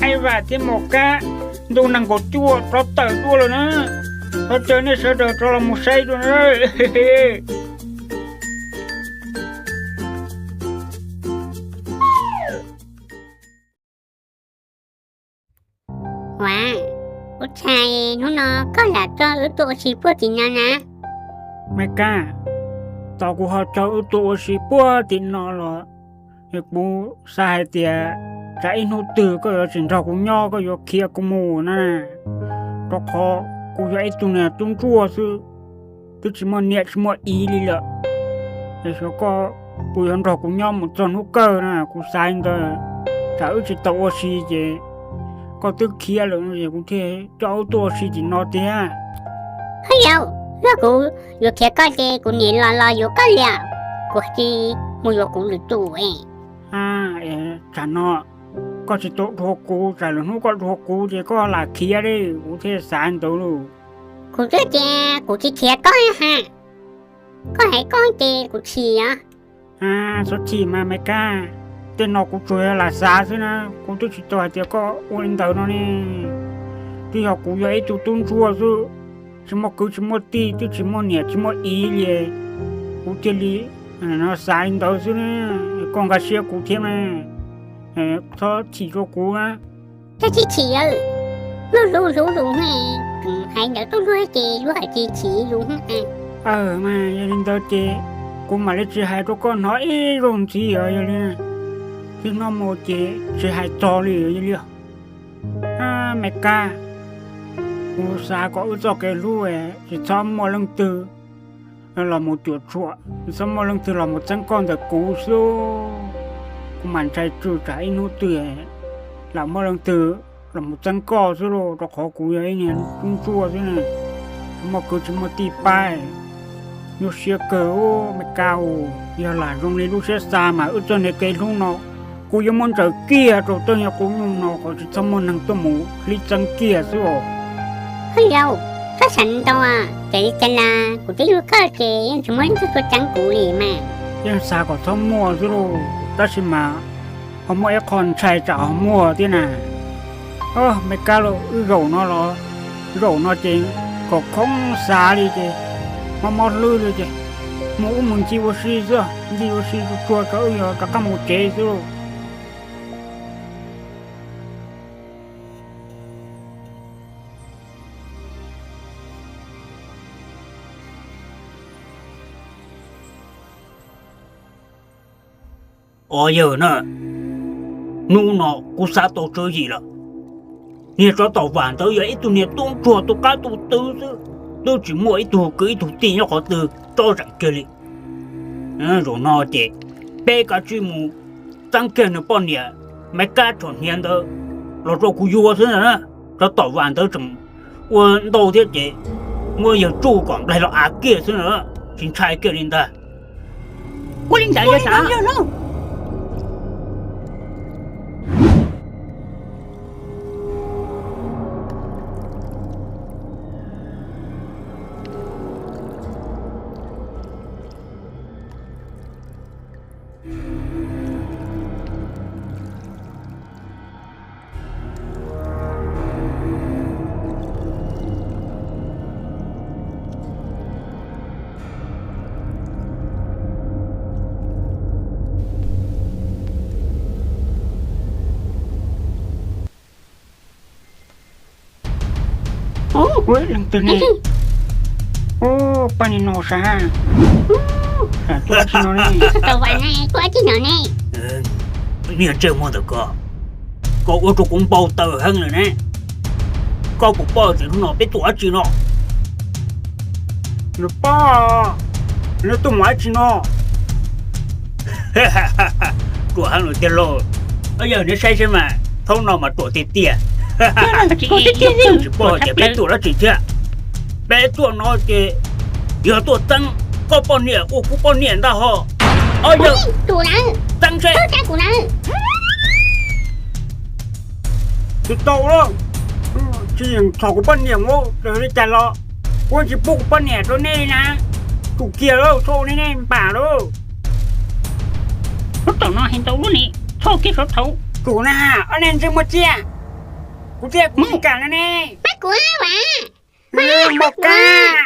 Aib Vam thiab Mos Kab, ntu nees nkaum cuaj rov tawm tuaj lawm na. Thov caw nej sawv daws rov los mus saib dua na. Uas, ua tshais hnub no koj lam coj wb tuaj ua si puag tim no na? Me Kab, tos kuv ho coj wb tuaj ua si puag tim no los, kuv xav hais tias tsam ib hnub twg koj yuav tsis nrog kuv nyob, koj yuav khiav kuv mus na. Rau qhov kuv yog ib tug niag tub ntsuag xwb, twb tsis muaj niam tsis muaj txiv li lawm. Es xyov koj puas yuav nrog kuv nyob mus txog hnub kawg na. Kuv xav li ntawd, tsam wb tsis tau ua si ces koj twb khiav lawm es kuv thiaj coj wb tuaj ua si tim no tiag. Haj yau, yog kuv yuav khiav koj ces kuv niam los los yuav koj li, kuv tsis mus yuav kuv lwm tus. Tsam no koj tsis tau dhuav kuv, tsam lwm hnub koj dhuav kuv ces koj lam khiav li, kuv thiaj xav ntawd lauj. Kuv twb tias kuv tsis khiav koj ha, koj hais koj ces kuv chim os. Txhob chim mas Me Kab, tej no kuv tsuas yog lam xav xwb na, kuv twb tsis tau hais tias koj ua li ntawd no ne. Twb yog kuv yog ib tug tub ntsuag xwb, tsis muaj kwv tsis muaj tij, twb tsis muaj niam tsis muaj txiv li, kuv thiaj li xav li ntawd xwb. Koj nkag siab kuv thiab mas, txhob chim rau kuv na. Tsis chim, luag hlub hlub lus, hais ntawd tuaj luag ces luag hais tsis chim lus. Mas yog li ntawd ces kuv mam li tsis hais rau koj hnov ib zaug ntxiv os, yog li twb hnov mus ces tsis hais txog li os, yog li. Me Kab, kuv xav kom wb txoj kev hlub tsis txhob muaj leej twg los mus cuam tshuam, tsis txhob muaj leej twg los mus txeeb koj ntawm kuv xwb. Kuv mam ntshai tsam ib hnub twg lam muaj leej twg los mus txeeb koj xwb lauj, rau qhov kuv yog ib niag tub ntsuag xwb na, tsis muaj kwv tsis muaj tij pab. Nyuaj siab kawg Me Kab, yog lam zoo li lub siab xav mas wb txoj niag kev hlub no kuv yuav muab ntsaws kiag rau tej nyuag qub nyuag no kom tsis txhob muaj neeg tuaj mus hlib txeeb kiag xwb os. Haj yau, txhob xav ntau, ces li cas los kuv twb yuav koj ces yeej tsis muaj leej twg tuaj txeeb kuv li mas. Yeej xav kom txhob muaj xwb lauj, tab sis mas ho muaj ib qho ntshai tsam ho muaj thiab na. Me Kab lauj, wb zaum no los, zaum no ces kom khoob xav li ces, mob mob hlwb li ces, mus wb mus ncig ua si xwb, ncig ua si tsuag tsuag rau wb yuav rov qab mus tsev xwb lauj. Os yawg na, hnub no kuv xav tau tswv yim lawm. Niag tsov tom vam ntawd yog ib tug niag tub ntsuag tu qab tu twv xwb, twb tsis muaj ib tug kwv ib tug tij nyob qhov twg tsob zeem kiag li. Zaum no ces peb kav tsij mus txeeb kiag nws poj niam Me Kab tsom hniav ntawd los rau kuv yuav xwb na. Tsov tom vam ntawd tseem ua ntau thiab ces muab yawg tsuj kom nplaig los av kiag xwb na, tsis ntshai kiag li ntag. Ua li ntawd yog tas. Leej twg ne? Poj niam no sav. Tuaj tsis no ne. Niag ntsej muag ntawm ko, koj ua rau kuv npau taws heev lawm ne. Koj puas paub tias hnub no peb tuaj dab tsi no? Nws paub, nws tuaj mus dab tsi no? Ruam heev lawm tiag lauj. Yog neb saib seb mas, thaum no mas ruam tiag tiag. Tsis paub tias peb tuaj dab tsi thiab. Peb tuaj no ces yog tuaj txeeb koj poj niam ua kuv poj niam ntag ho. Ob yawg, txeeb seb. Tsis tau lawm, tsis yeem txhom kuv poj niam mus raws li cas los kuv tsis pub kuv poj niam rau nej li na. Tsum kiag lawm, txhob ua nej npam lawm. Lub tom no hais ntau lub ni. Txhob kiag sov thaum. Kuv na, ob neeg ntsej muag tsiaj, kuv thiaj kuv tsis kam no ne. Pab kuv, Maum Kab.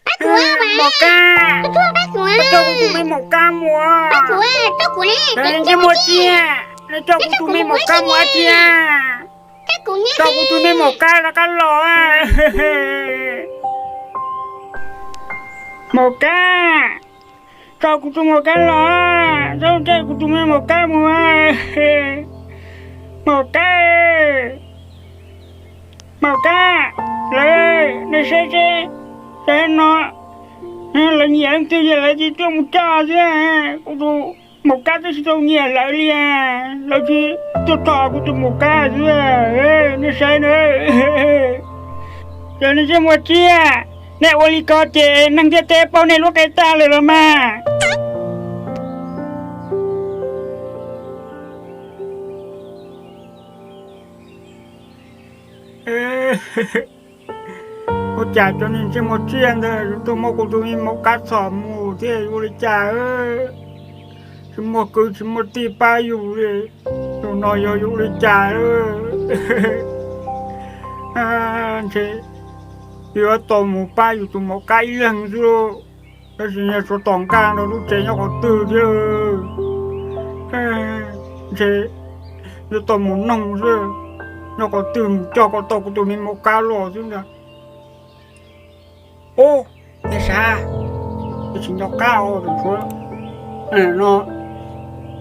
Pab kuv, Maum Kab. Pab kuv, pab kuv, coj kuv tus me Maum Kab mus. Pab kuv, coj kuv ne. Ntsej muag tsiaj, nej coj kuv tus me Maum Kab mus ua tsiaj. Coj kuv tus me Maum Kab rov qab los. Maum Kab, tso kuv tus Maum Kab los, tso kuv tus me Maum Kab mus. Maum Kab, Maum Kab, lawv, nej saib seb, saib no, lawv nyiam leej twg ces lawv cia tuaj mus coj xwb. Kuv tus Maum Kab twb tsis tau nyiam lawv li, lawv tsis tuaj thov kuv tus Maum Kab xwb. Nej saib na, cov ntsej muag tsiaj, nej ua li ko ces neeg ntiaj teb paub nej lub qe tag lawm los mas. Ua cas cov niag ntsej muag tsiaj ntawd tuaj muab kuv tus me Maum Kab txhom mus thiab, ua li cas tsis muaj kwv tsis muaj tij pab yus li, yus no yog yus ua li cas? Ntshe yuav tau mus pab yus tus Maum Kab ib leeg xwb lauj. Tab sis niag tsov tom nkaj nrog lub tsev nyob qhov twg thiab? Ntshe yuav tau mus noog xwb, nyob qhov twg mus coj kom tau kuv tus me Maum Kab los xwb ntag. Ub, niag sav, tsis nco qab os, no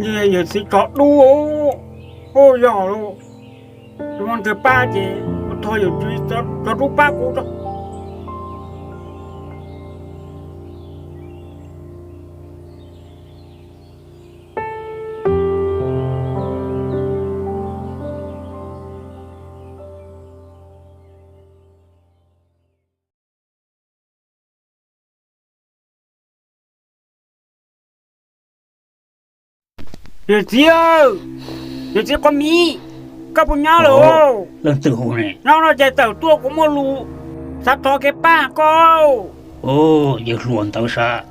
yawm txiv tsov dub. Ub, yog lauj, tus ntawd pab ces ua txog yawm txiv tsov dub pab kuv tso. Yawm txiv, yawm txiv Quav Miv, koj puas nyob lawm? Leej twg hu ne? Nyob no ces tawm tuaj, kuv muaj lus xav thov kev pab koj. Yawg hluas ntawd sav,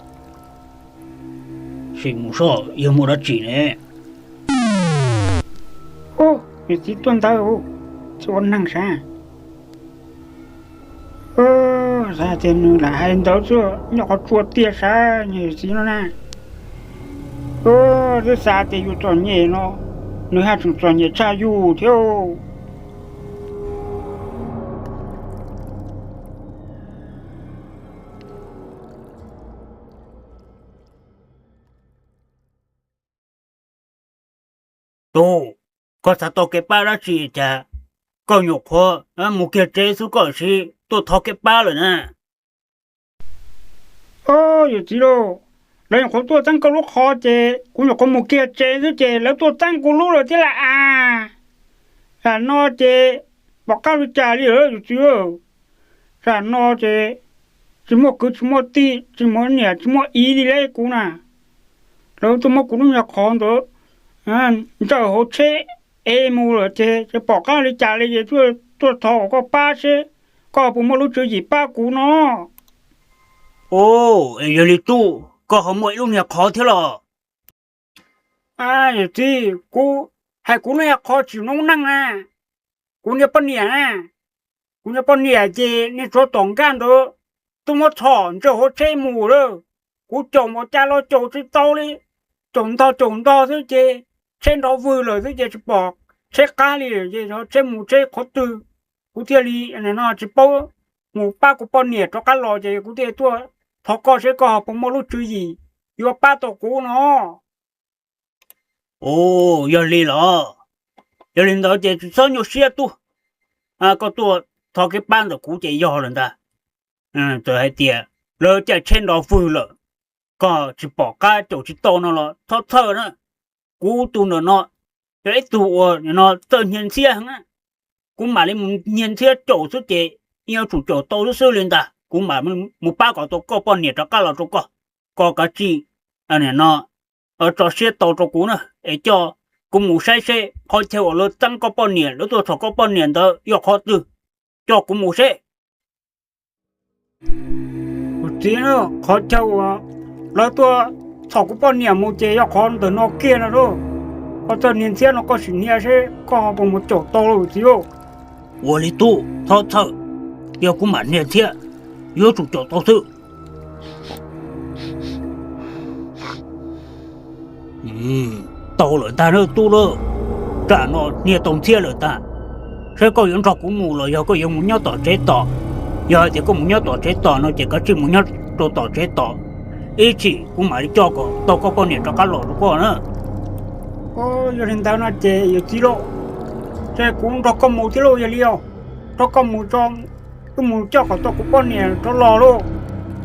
sim mus soj yog muaj dab tsi ne? Yawm txiv tuaj ntawd, tsis ua neeg sav. Xav tias nws lam hais ntawd xwb, nyob qhov tsua tiag sav, niag yawm txiv no na. Twb xav tias yus txom nyem no, nws haj tseem txom nyem tshaj yus thiab. Tub, koj xav tau kev pab dab tsi cas koj nyuam qhuav mus kiag tsev xwb koj sim tuaj thov kev pab lawm na? Yawm txiv lauj, lawv nyuam qhuav tuaj txeeb koj lub qhov ces kuv nyuam qhuav mus kiag tsev xwb ces lawv tuaj txeeb kuv lub lawm thiab lam as. Tam no ces pom qab li cas li lawm yawm txiv? Tam no ces tsis muaj kwv tsis muaj tij, tsis muaj niam tsis muaj txiv li lawm kuv na. Lawv tuaj muab kuv lub nyuag qhov ntawd ntsawm hauv tsheb es mus lawm ces tsis pom qab li cas li ces tuaj thov kom koj pab seb koj puas muaj lub tswv yim pab kuv no. Ub, yog li tub, koj ho muaj ib lub niag qhov thiab los? Yawm txiv, kuv hais kuv lub niag qhov tsis noob neej na. Kuv niag poj niam na, kuv niag poj niam ces niag tsov tom nkaj ntawd tuaj muab txhom ntsawm hauv tsheb mus lawm. Kuv caum npaum cas los caum tsis tau li, caum ntog caum ntog xwb ces tsheb nrov vwg lawm xwb ces tsis pom tsheb qab li ces tsheb mus tsheb qhov twg. Kuv thiaj li no tsis paub mus pab kuv poj niam rov qab los ces kuv thiaj tuaj thov koj seb koj puas muaj lub tswv yim yuav pab tau kuv no. Ub, yog li los, yog li ntawd ces tsis txhob nyuaj siab tub, koj tuaj thov kev pab ntawm kuv ces yog lawm ntag. Txawm hais tias lawv caij tsheb nrov vwg lawm, koj tsis pom qab caum tsis tau no los txhob txhawj na. Kuv tus ntawm no yog ib tug uas no txawj nyiag ntxhiab heev na. Kuv mam li mus nyiag ntxhiab caum xwb ces yeej yuav tsum caum tau xwb xwb li ntag. Kuv mam mus pab kom tau koj poj niam rov qab los rau koj, koj kav tsij no tso siab tau rau kuv na, es coj kuv mus saib seb qhov chaw uas lawv txeeb koj poj niam, lawv tuaj txhom koj poj niam ntawd yog qhov twg, coj kuv mus seb. Kuv txiv, qhov chaw uas lawv tuaj txhom kuv poj niam mus ces yog qhov ntawm no kiag no lauj. Koj txoj hnia ntxhiab no koj sim hnia seb koj ho puas mus caum tau lauj yawm txiv lauj. Ua li tub, txhob txhawj, yog kuv mam hnia ntxhiab, yuav tsum caum tau xwb. Tau lawm ntag na tub lauj, tsam no hnia tau ntxhiab lawm ntag. Saib koj yuav nrog kuv mus los yog koj yuav mus nyob tom tsev tos? Yog hais tias koj mus nyob tom tsev tos no ces kav tsij mus nyob rau tom tsev tos, ib chim kuv mam li coj kom tau koj poj niam rov qab los rau koj na. Yog li ntawd no ces yawm txiv lauj, ces kuv nrog koj mus thiab lauj. Yog li os, nrog koj mus tso, wb mus coj kom tau kuv poj niam rov los lauj.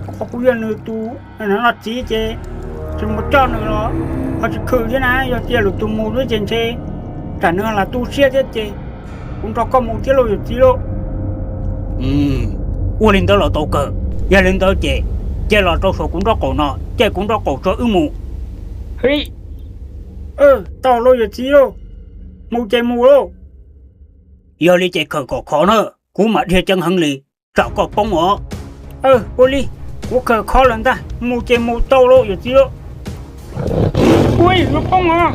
Qhov kuv yog nws tus no txiv ces tsis mus coj nws los ho tsis khwm thiab na. Yog cia lwm tus mus xwb ces ntshe tsam nws lam tu siab thiab ces kuv nrog koj mus thiab lauj yawm txiv lauj. Ua li ntawd los tau kawg. Yog li ntawd ces cia los rau saum kuv nraub qaum no, caij kuv nraub qaum tso wb mus. Tau lauj yawm txiv lauj, mus ces mus lauj. Yog li ces khawm kom khov na, kuv mam dhia ceev heev li, tsam koj poob os. Ua li, kuv khawm khov lawm ntag, mus ces mus tau lauj yawm txiv lauj. Ua, yuav poob os.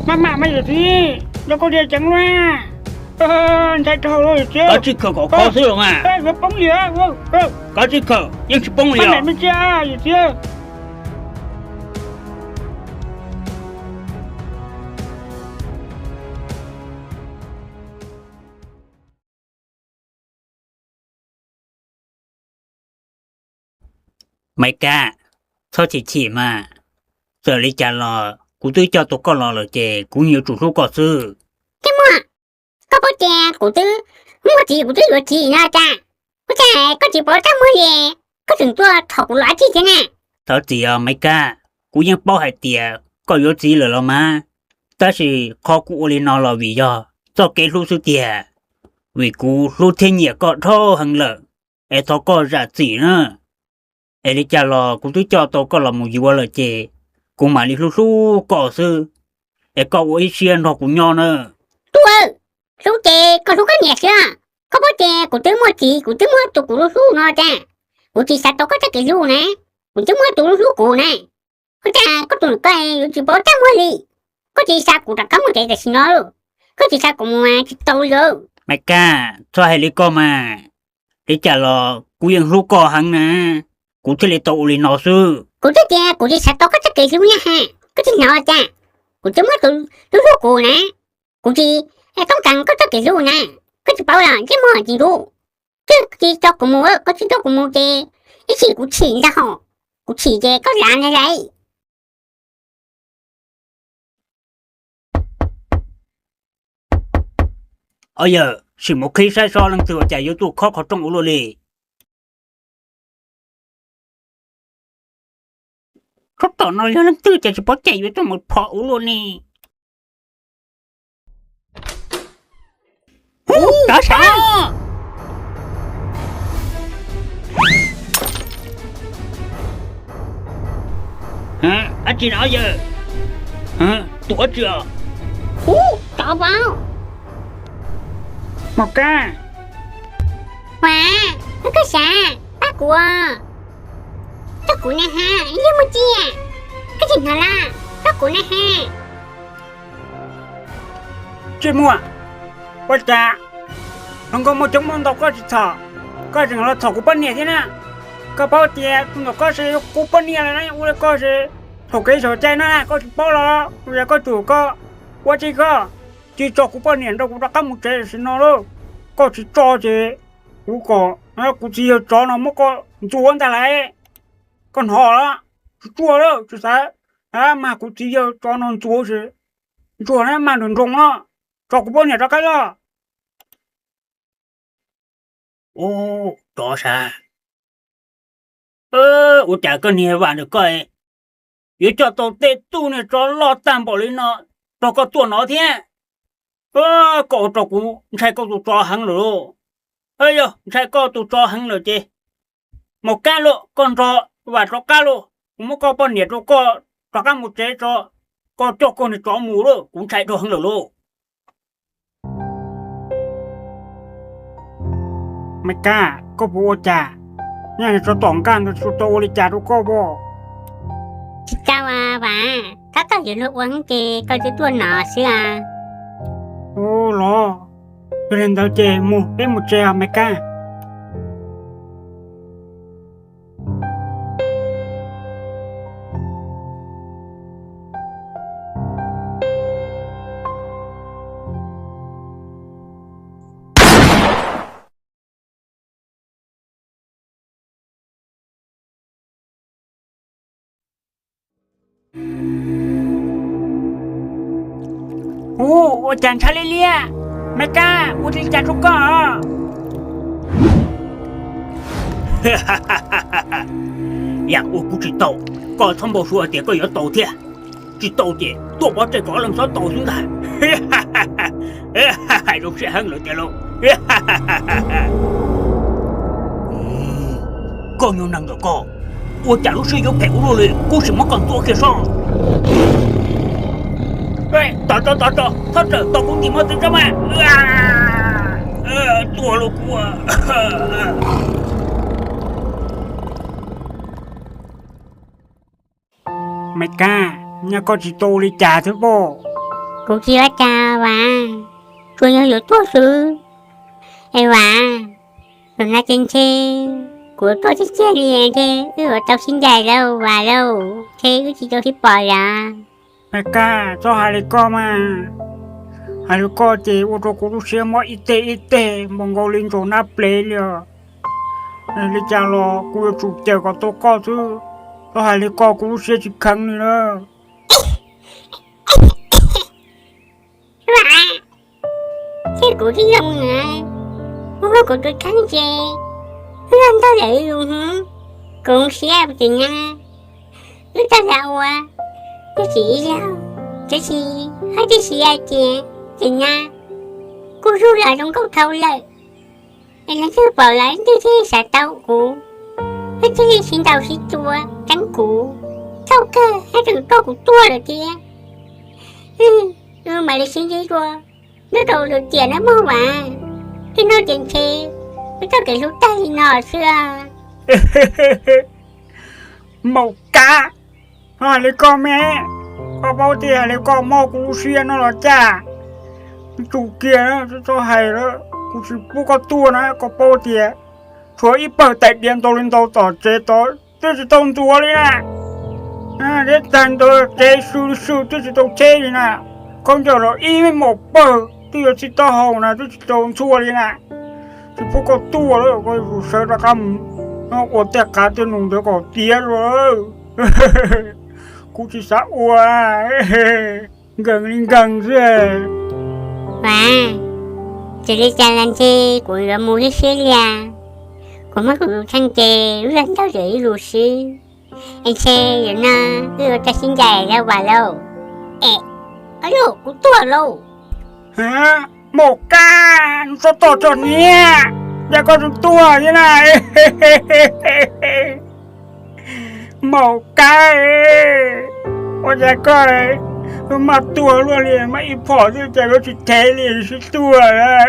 Maj mam mas yawm txiv, nrog koj dhia ceev lauj. Ntshai dhau lauj yawm txiv. Kav tsij khawm kom khov xwb los mas. Yuav poob li. Kav tsij khawm, yeej tsis poob li os. Yawm txiv. Maiv Kab, txhob chim chim mas. Txawm li cas los kuv twb coj tau koj los lawm ces kuv yuav tsum hlub koj xwb. Txij Muaj, koj paub tias kuv twb muaj txiv, kuv twb yuav txiv no cas? Ua cas koj tsis pov rab muag li, koj tseem tuaj thov kuv los dab tsi thiab na? Thov txim os Maiv Kab, kuv yeej paub hais tias koj yuav txiv lawm los mas, tab sis qhov kuv ua li no los vim yog txoj kev hlub xwb tiag, vim kuv hlub thiab nyiam koj dhau heev lawm, es thov koj zam txim na. Es li cas los kuv twb coj tau koj los mus yuav lawm ces kuv mam li hlub hlub koj xwb, es koj ua ib siab nrog kuv nyob na. Tub, hlub ces koj hlub koj niam xwb. Koj paub tias kuv twb muaj txiv, kuv twb muaj tus kuv hlub hlub no tas, kuv tsis xav tau koj txoj kev hlub na, kuv twb muaj tus hlub hlub kuv na. Ua cas koj tus koj yuav tsis pov rab muag li? Koj tsis xav kuv rov qab mus tsev tam sim no, koj tsis xav kuv mus tsis tau li. Maiv Kab, txhob hais li koj mas, li cas los kuv yeej hlub koj heev na, kuv thiaj li tau ua li no xwb. Kuv twb tias kuv tsis xav tau koj txoj kev hlub na ha, koj tsis hnov cas? Kuv twb muaj tus hlub hlub kuv na, kuv tsis toob kas koj txoj kev hlub na, koj tsis paub los Txij Muaj tsis hlub, twb tsis tso kuv mus, koj tsis coj kuv mus ces ib chim kuv chim ntag hos, kuv chim ces koj lav ntag lauj. Au yawg, sim mus qhib saib seb leej twg ua cas yuav tuaj khob qhov rooj ua luaj li. Tsob tom no yog leej twg cas tsis pov cai yuav tuaj mus phom ua luaj li. Rov sav. Dab tsi no yawg? Tus dab tsi os? Ub, tsov vauv. Mos Kab. Ua, koj sav, pab kuv, rau kuv na ha, ib yam muaj tsiaj, koj tsis hnov los, rau kuv na ha. Tsis muaj, ua cas hluas nkauj muaj coob muaj ntau koj tsis txhom, koj tseem los txhom kuv poj niam thiab na. Koj paub tias tus ntawm koj ces yog kuv poj niam lawm na, ua li koj ces thaum kev xyov cai no koj tsis paub los, ua cas koj tsum koj ua tsis koj, tsis tso kuv poj niam nrog kuv rov qab mus tsev tam sim no lauj. Koj tsis tso ces kuv kom kuv txiv yawg tsov no muab koj ntxuav ntag lauj. Koj hnov los, tsis tsuag lawm, tsis xav mas kuv txiv yawg tsov no ntxuav ces ntsuag na mas nroos nroos no, tso kuv poj niam rov qab los. Ub, tsov sav, ua cas koj niag vam ntawm koj yuav coj tau tej tug niag tsov loj tag npaum li no nrog koj tuaj no thiab? Koj ua rau kuv ntshai koj tus tsov heev lawm lauj. Yog ntshai koj tus tsov heev lawm ces Mos Kab lauj, koj nrog vam rov qab lauj, kuv muab koj poj niam rau koj rov qab mus tsev tso, koj coj koj niag tsov mus lauj, kuv ntshai dhau heev lawm lauj. Maiv Kab, koj puas ua cas? Nyaj niag tsov tom nkaj ntawd tsis tau ua li cas rau koj pob? Tsis tau as Vam, Tab tom yuav luag ua heev ces koj twb tuaj no xwb a. Ua los, yog li ntawd ces mus, peb mus tsev os Maiv Kab. Ua, ua cas ntshai liab liab? Maiv Kab, ua li cas rau koj? Yam ua kuv tsis tau, koj txhob npau suav hais tias koj yuav tau thiab. Tsis tau ces tuaj pov tseg kom leej xov tau xwb ntag. Hais zoo siab heev lawm tiag lauj. Koj nyuag neeg ntawm koj, ua cas lub siab yuav phem ua luaj li, kuv sim muab koj ntxuav kiag soj. Tos tso, tos tso, txhob rawm, tos kuv ntim mov txwv tso mas. Tuag lauj kuv. Maiv Kab, nyaj koj tsis tau ua li cas thiab pob? Kuv tsis ua cas Vas, tsuas yog yuav tuag xwb. Es Vas, zaum no ces ntshe kuv tuag tiag tiag li, ntshe wb yuav tau sib ncaim lauj Vas lauj, ntshe wb tsis tau sib pom lawm. Maiv Kab, txhob hais li koj mas. Hais li koj ces ua rau kuv lub siab mob ib teg ib teg npaum nkaus li ntsaum nab plev li os. Li cas los kuv yuav tsum cawm kom tau koj xwb. Txhob hais li koj, kuv lub siab tsis kheev li na. Vas, thiab kuv tib zoo na, kuv muab kuv tus kheej ces wb ntog lawm ib lus hwv, kuv siab ces nyab, wb tag nrho ua, twb tsis ib zaug, tab sis hais tias siab ces, ces nyab, kuj zuj los zoo nkauj dhau lawm. Es leej twg pom los leej twg thiaj xav tau kuv, wb thiaj li sib ntaus sib tua tseeb kuv, txhaum kawg haj tseem coj kuv tuag lawm thiab. Wb mam li sib ntsib dua nyob rau lwm tiam nawb mog Vas. Tej no ces ntshe wb txoj kev hlub tag li no xwb. Maum Kab, hais li koj me, koj paub tias hais li koj mob kuv lub siab no los cas? Tsum kiag, txhob hais lawm, kuv tsis pub koj tuaj na, koj paub tias tshuav ib pawg tais diav ntau li ntau tom tsev tod twb tsis tau ntxuav li na. Deb tag ntawd tsev sw sw twb tsis tau cheb li na. Khaub ncaws los ib me maum pawg twb yuav txhij taub hau na twb tsis tau ntxhua li na. Tsis pub koj tuaj lawm, koj yuav tsum sawv rov qab mus ua tej qav tej num ntawd kom tiav lawm. Kuv tsis xav ua, nkees li nkees xwb. Vas, txawm li cas los ntshe kuv yuav mus ib siab li as. Kuv muab kuv tus kheej ces wb ntog lawm ib lus xwb. Es ntshe zaum no wb yuav tau sib ncaim lauj Vas lauj. Es, ob lauj, kuv tuag lauj. Maum Kab, nws txhob tom tso niag, cas koj tseem tuag thiab na. Maum Kab, ua cas koj maj tuag luaj li, maj ib phom xwb cas yuav tsis thev li sib tuag.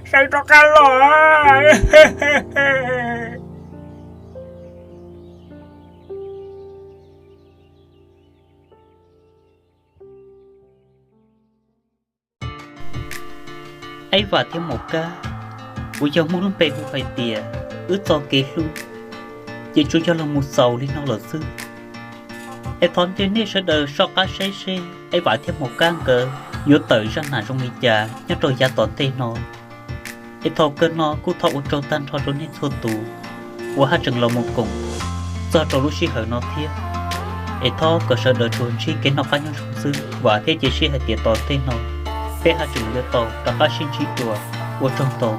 Sawv rov qab los. Aib Vam thiab Maum Kab, uas yog muaj lub npe hu hais tias wb txoj kev hlub, ces tsuas yog los mus xaus li no lawm xwb. Es thov nco nej sawv daws soj qab saib seb Aib Vam thiab Maum Kab nkawd yuav tawm zaj nam zoo li cas nyob rau yav tom ntej no. Es thaum kawg no kuj thov ua tsaug tag nrho rau nej txhua tus uas haj tseem los mus koom txog rau lub sij hawm no thiab. Es thov kom sawv daws tsuas ntsib kev noj qab nyob zoo xwb, vam thiab cia siab hais tias tom ntej no peb haj tseem yuav tau rov qab sib ntsib dua. Ua tsaug ntau.